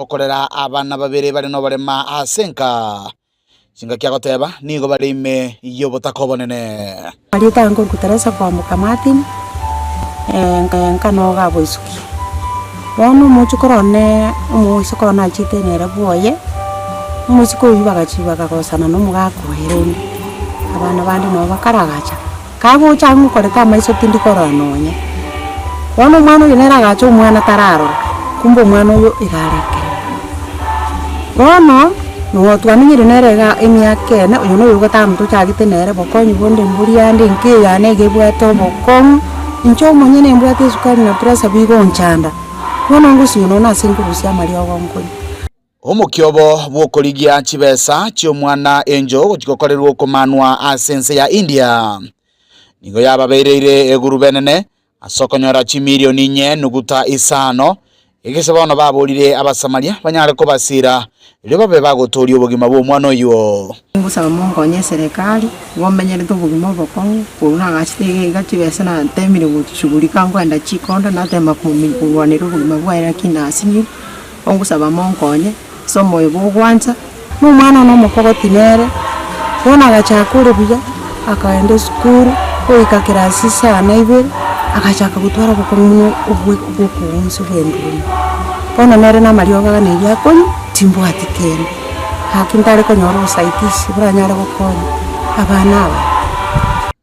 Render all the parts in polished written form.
Okorera abana babere bare noborema ase enka. Chingaki agoteba nigo bare ime y'obotaka obonene. Marieta aye nkorokwa Teresa Kwamboka Martin, nka noga aboisuki. Bono omochokoro one omoiseke one nachete nere bwoye, omoiseke oyio bagachia bagagosana na omogaka oye onde, abana bande nabo bakaragacha. Kagocha ang'e okoreta amaiso tindi korora nonya. Bono omwana oyo nere agacha omwana tararora, kumbe omwana oyo iga are ekerema. Bono, noo twamenyire nere iga emiaka ene, oyo noyo gotama tochagete nere bokonyi bonde mbori ande enka eye yane iga ebwate obokong'u, inche omonyene mbwate esukari na pressure bigonchanda, bono ngosinywa nonya nase nkorusia amariogo nkonywa. Omokia obo bw'okorigia chibesa chi'omwana encho gochia gokorerwa okomanwa ase ense ya India nigo yababeireire egurube enene ase okonyora chimilioni inye nuguta isano, egese bono baborire Abasamaria banyare kobasiira erio babe bagotooria obogima bw'omwana oyio. Ngosaba monkonye eserekari, igo menyerete obogima obokong'u, korwa nagachete iga iga chibesa natemire gochishughulika nkoenda chikondo natema komi korwanera obogima bwaye lakini nasinyirwe. Ongosaba monkonye ase omoyo bw'ogwancha. Na omwana one omokogoti nere, bono agachaka ore buya, akaenda esukuru, goika kirasi isano ibere, agachaka gotwara obokong'u buna obwe bwokounsa obw'enduruma. Bono nere na amariogo aganeiri akonywa, timbwati kende, gaki ntare konyora obosaidisi boranyare gokonya abana aba.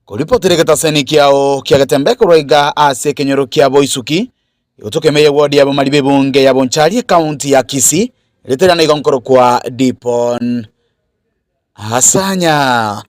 Koripotera egetaseni kiao kia Getembe korwa iga ase ekenyoro kia Boisuki, Gotoka ime y'ewodi ya Bomari b'ebunge ya Bonchari ekaunti ya Kisii, erieta riane igo nkorokwa Dipon Asanya.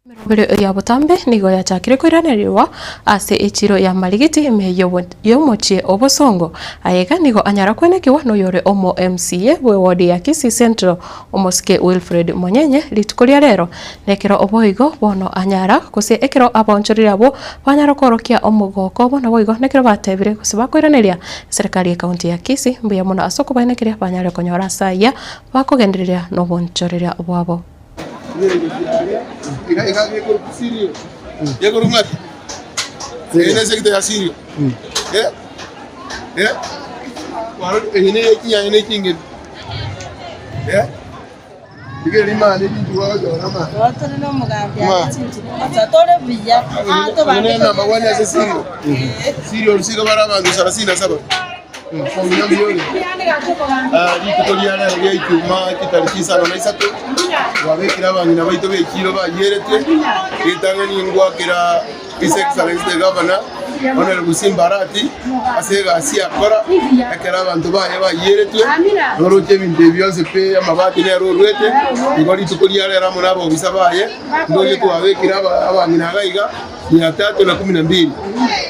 Emeroberio ya botambe nigo yachakire koiranerigwa ase echiro ya Marigiti ime y'omochie o Bosongo. Ayega nigo anyara kwenekigwa noyore omo MCA bw'ewodi ya Kisii Central Omosike Wilfred Monyenye rituko ria rero, nekero boigo bono anyara, gose ekero abaonchoreria abwo banyara koorokia omogoko obo, naboigo nekero batebire gose bakoiraneria eserekari y'ecounty ya Kisii mbuya mono ase okobaenekeria banyare konyora ase ayia bakogendereria nobonchoreria bwabo. Rituko ria rero ria Ijumaa chitariki isano na isato, twabekire abang'ina baito b'echiiro bayieretwe, ritang'ani ngwakera His Excellency the Governor, Honourable Simba Arati, ase egasi akora, ekero abanto baye bayieretwe, noroche ebinto ebi bionsi pi amabati nere oruete, igo rituko ria rero amo na abobisa baye, ndoche twabekire aba abang'ina iga iga mia tatu na kumi na mbili.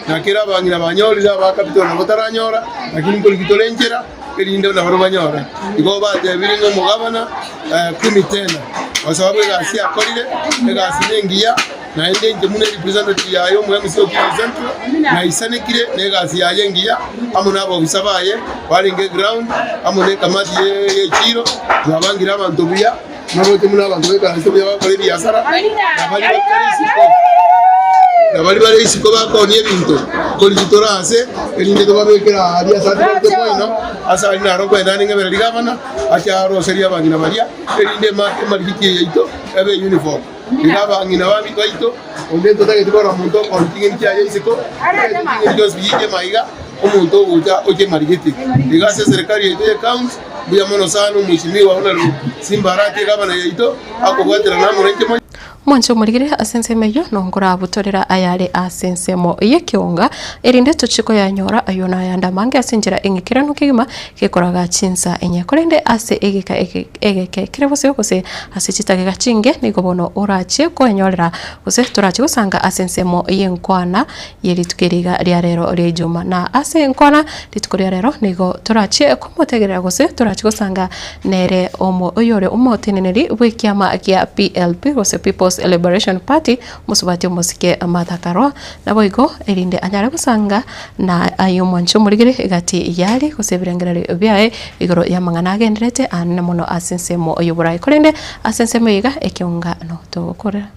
Na kera abang'ina banyorire aba capital nabo taranyora, lakini nkorigi tore enchera, erinde nabarabwo banyore. Igo batebirie ng'a omogabana kumi tena, kwa sababu egasi akorire, egasi nengiya. Naende inche buna erepresentative yaye omo MC o Kisii Central, naisanekire negasi yaye engiya amo nabobisa baye barenge eground amo nekamati y'echiro, twabangire abanto buya, noroche buna abanto baikaransete buya bagokora ebiasara, na baria bakare isiko, na baria bare isiko bakoonia ebinto, nkorigi tore ase, erinde tobabekere aaria ase atigarete moino, ase aria naro nkoenda ning'ebere rigavana, ache aroserie abang'ina baria, erinde emarikiti eye yaito ebe uniform. Iga abang'ina baito, onde ntotageti korora omonto okoria ching'eni chiaye isiko, totagete ching'eni chionsi chiche maiga, omonto ogocha oche marigiti. Iga ase eserekari yaito ye county, mbuya mono sana omweshimiwa Honourable Simba Arati egavana yaito, akobwaterana amo nainche mono. Mwanche omorigere ase ensemo eyio, nonkorabutorera ayare ase ensemo y'ekeonga, erinde tochie koyanyora ayio na ayande amange ase enchera eng'ikeranu kegima gekoraga chinsa enye. Korende ase egeka egeke kere bosio gose ase chitageka chinge nigo bono orachie koenyorera gose torachie gosanga ase ensemo y'enkwana ye rituko eri iga ria rero ria ijuma. Na ase enkwana rituko ria rero nigo torachie komotegerera gose torachie gosanga nere omo oyore omoteneneri bw'ekiama gia PLP gose People's Liberation Party mosubati omosike Martha Karua. Naboigo erinde anyare gosanga na aye omwanche omorigere egati y'aria gose ebirengererio biaye igoro y'amang'ana agenderete aane mono ase ensemo y'oboraai. Korende ase ensemo eye iga ekeonga no togokorera.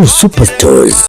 Superstores.